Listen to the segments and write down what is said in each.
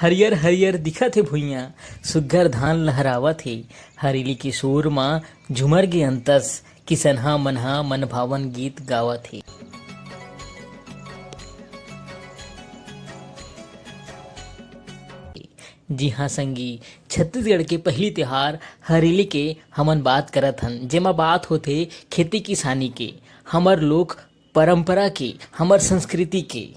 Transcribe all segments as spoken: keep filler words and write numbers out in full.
हरियर हरियर दिखत हे भुइयां, सुग्घर धान लहरावत हे। हरेली के सुर म झुमर गे अंतस, किसनहा मन ह मनभावन गीत गावत हे। जी हाँ संगी, छत्तीसगढ़ के पहिली तिहार हरेली के हमन बात करत हन, जेमा बात होथे खेती किसानी के, हमर लोक परंपरा के, हमर संस्कृति के।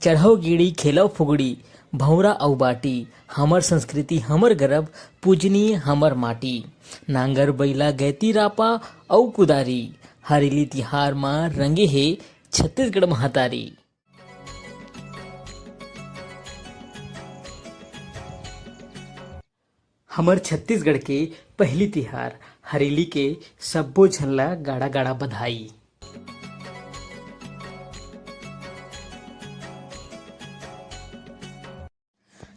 चढ़व गेड़ी, खेलव फुगड़ी, भौंरा अउ बाटी, हमर संस्कृति, हमर गरब, पूजनीय हमर माटी। नांगर, बइला, गैती, रापा अउ कुदारी, हरेली तिहार म रंगे हे छत्तीसगढ़ महतारी। हमर छत्तीसगढ़ के पहिली तिहार हरेली के सब्बो झन ला गाड़ा-गाड़ा बधाई।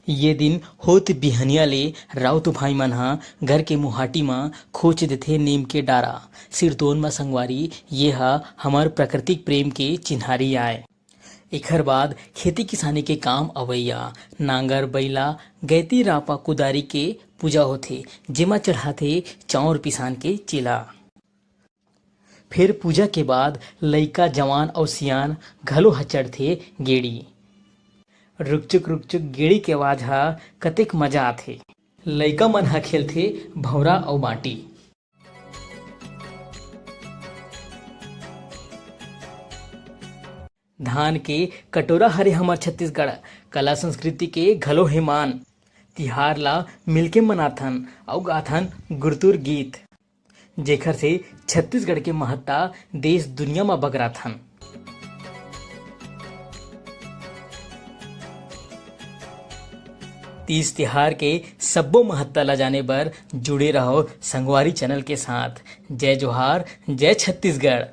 ये दिन होत बिहनिया ले राउत भाई मन ह घर के मुहाटी म खोच देथे नीम के डारा। सिरतोन म संगवारी, ये ह हमर प्राकृतिक प्रेम के चिन्हारी आय। एखर बाद खेती किसानी के काम अवइया नांगर, बइला, गैती, रापा, कुदारी के पूजा होथे, जेमा चढ़ाथे चांउर पिसान के चीला। फेर पूजा के बाद लइका, जवान अउ सियान घलो ह चढ़थे गेड़ी। रुकचुक रुकचुक गेड़ी के आवाज ह कतेक मजा आथे। लइका मन ह खेलथे भौंरा अउ बाटी। धान के कटोरा हरे हमर छत्तीसगढ़, कला संस्कृति के घलो हे मान। तिहार ला मिलके मनाथन अउ गाथन गुरतुर गीत, जेखर से छत्तीसगढ़ के महत्ता देश दुनिया म बगराथन। तीज तिहार के सब्बो महत्ता ला जाने बर जुड़े रहो संगवारी चैनल के साथ। जय जोहार, जय छत्तीसगढ़।